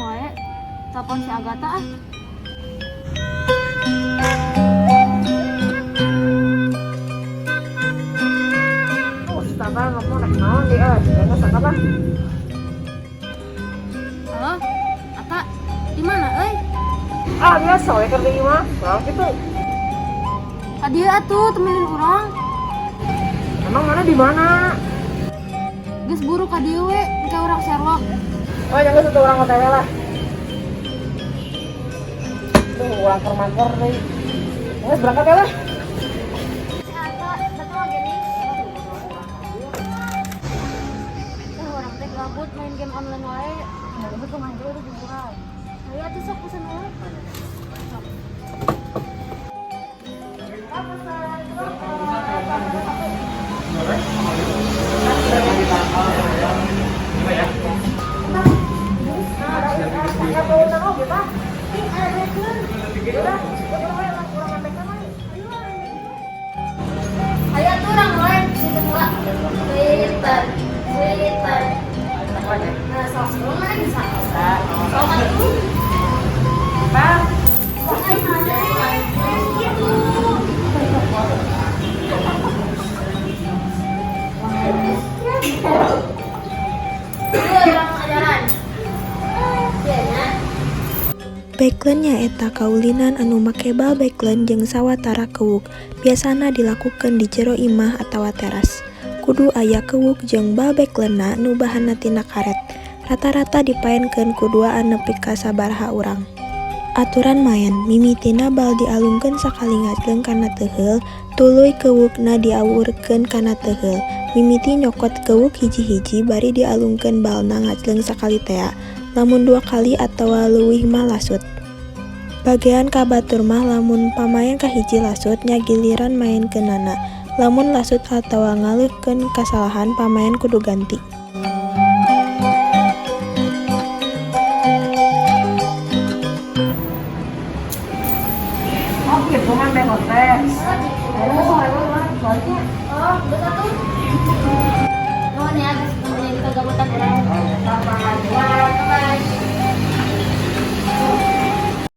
Wae. Telepon si Agatha ah. Oh, si Tata ngomong rek naon dia, jangan sakit lah. Halo, Ata, di mana euy? Ah, biasa we keur di imah. Soal kitu. Ka dieu atuh temenin urang. Emang mana di mana? Geus buru ka dieu we, engke urang share loc. Oh, jangan satu orang OTW lah. Tuh, urang keur mager deui. Geus berangkat ya lah. Si Ata, betul gini. Eh, urang teh gabut main game online wae. Nah, itu main dulu di urang. Ayo atuh sok pesen wae. Sok. Ayo atuh urang mulai gitu heula. Twitter, Twitter. Nah, sok sebelum mana bisa? Sok atuh. Bang, Sok ayo mana? Gitu. Ayo urang ajaran. Iya nya. Becklen nyaeta kaulinan anu make bal becklen jeung sawatara kewuk, biasana dilakukeun di jero imah atawa teras. Kudu aya kewuk jeung bal becklenna nu bahanna tina karet. Rata-rata dipaenkeun ku duaan nepi ka sabaraha urang. Aturan maen, mimitina bal dialungkeun sakali ngajleng kana teuheul, tuluy kewukna diawurkeun kana teuheul. Mimiti nyokot kewuk hiji-hiji bari dialungkeun balna ngajleng sakali tea. Lamun dua kali atawa leuwih mah lasut. Bagean ka batur mah lamun pamaen kahiji lasut nya giliran maenkeunana. Lamun lasut atawa ngaleuhkeun kasalahan pamaen kudu ganti. Oh gitu man bengkok teh. Ayo sore mah baliknya. Oh, geus atuh. Nuhun ya, geus nemenin kagabutan urang. Bye. Bye.